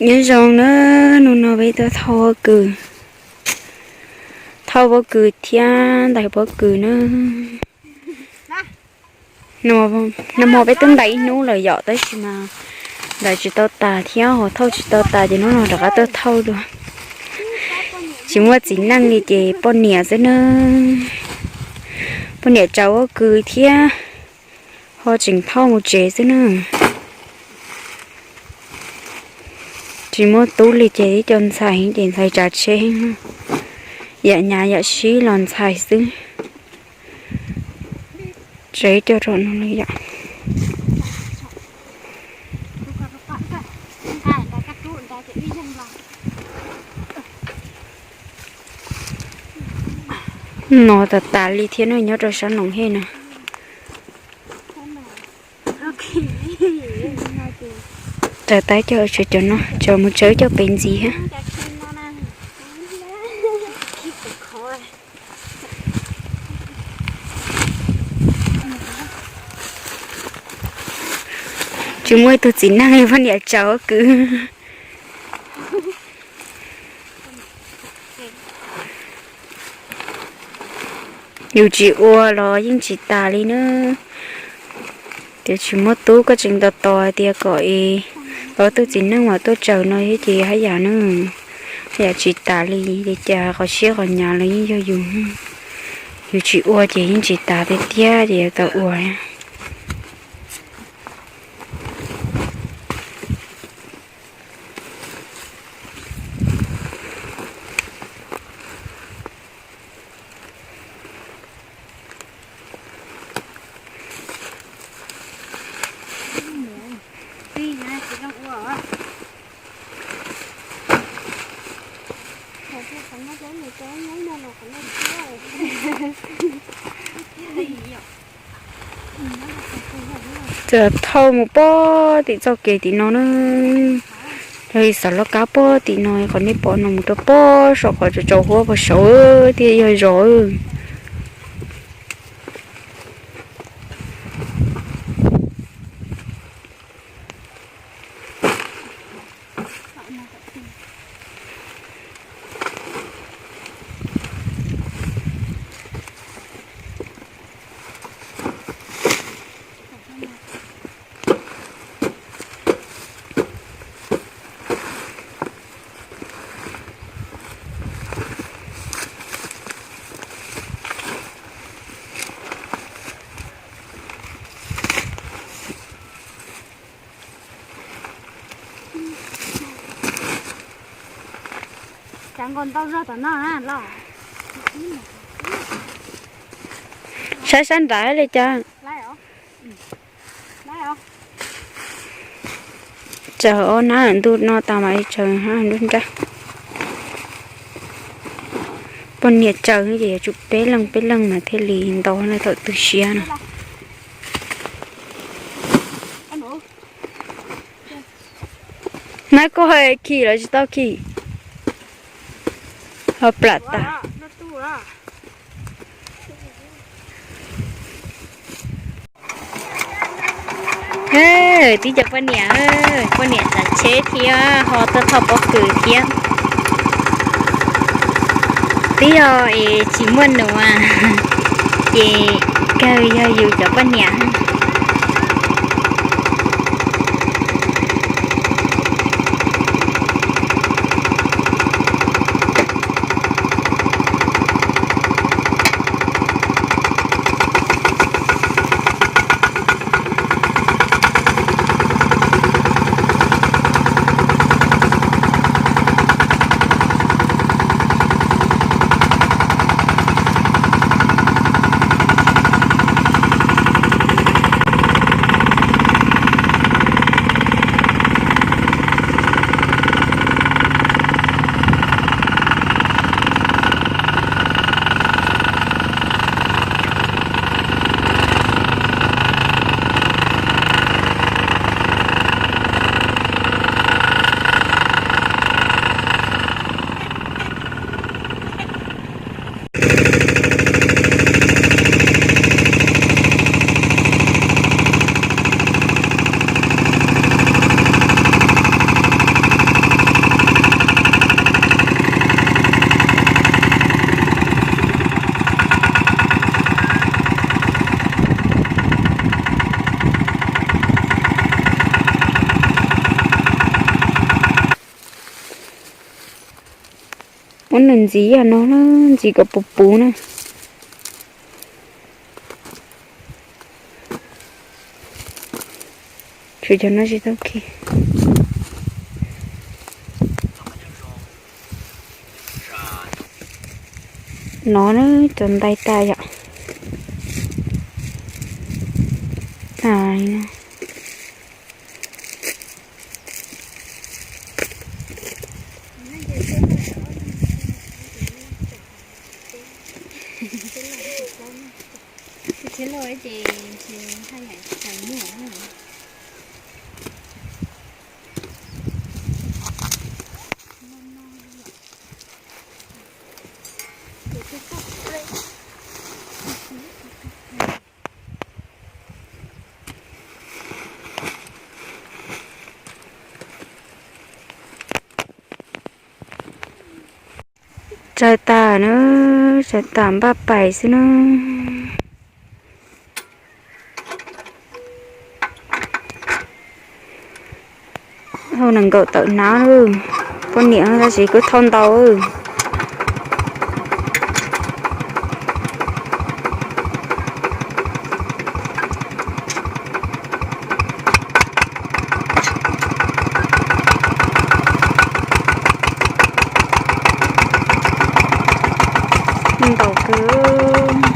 Nyob zoo na, hnub no peb tuaj thauj pob kws, thauj pob kws thiab ntais pob kws na. Nag hmo peb twb ntais ib hnub lawm yom, tab sis mas ntais tsis tau tas thiab ho thauj tsis tau tas ces hnub no rov qab tuaj thauj dua. Tsis muaj txiv neej li ces poj niam xwb na, poj niam tsaws pob kws thiab ho tseem thauj mus tsev xwb na. Tsis muaj tub li ces ib co ntxhais ces ntxhais tsav tsheb, yam nyab yam sib los ntxhais xwb. Tsev coj rau no li yom. No tas tas li thiab no nyob rau sab Noom Hej no. Raws tais coj tsev cov no, tseem mus tsawb coj pem ntxiv thiab. Tsis muaj ib tug txiv neej li poj niam tsaws pob kws. Yus tsis ua los yeej tsis tas li na. Tias tsis muaj tub koj tseem tos tos hais tias kom es tau tug txiv neej mas tuaj tsaws no thiab ces haj yam na, haj yam tsis tas li. Li cas qhov siab qhov nyav los yeej yog yus, yus tsis ua ces yeej tsis tas tiag tiag ces yuav tau ua. Txawm thauj mus pob tim txoj kev tim no na, yog li xav loj kab pob tim no, qhov nej pom no mus rau pob saum qhov tsaus huab puag saud thiaj yog zos. Saib sab nrad li cas. Tsaws ob hnab ntuj no tas mas tsaws hnab nruab nrab. Poj niam tsaws ces yuav tsum peb leeg peb leeg mas thiaj li ntau na thaum tu siab no. Nab koj khi los tsis tau khi, ho plam tas. Tib cov poj niam, poj niam tsav tsheb thiab ho tuaj thauj pob kws thiab. Twb yog es tsis muaj nus ces kawg yog yus cov poj niam. Muab nws ntxiv yam no na, ntxiv kom puv puv na. Tshuav cov no tsis tau khi. No na, cov ntais tas yom. Ais, Tsaws tas na, tsaws tas npaj pais xwb na. Thauj nees nkaum tawm hnab, poj niam tab sis kuj thauj ntau. Ntau kawg.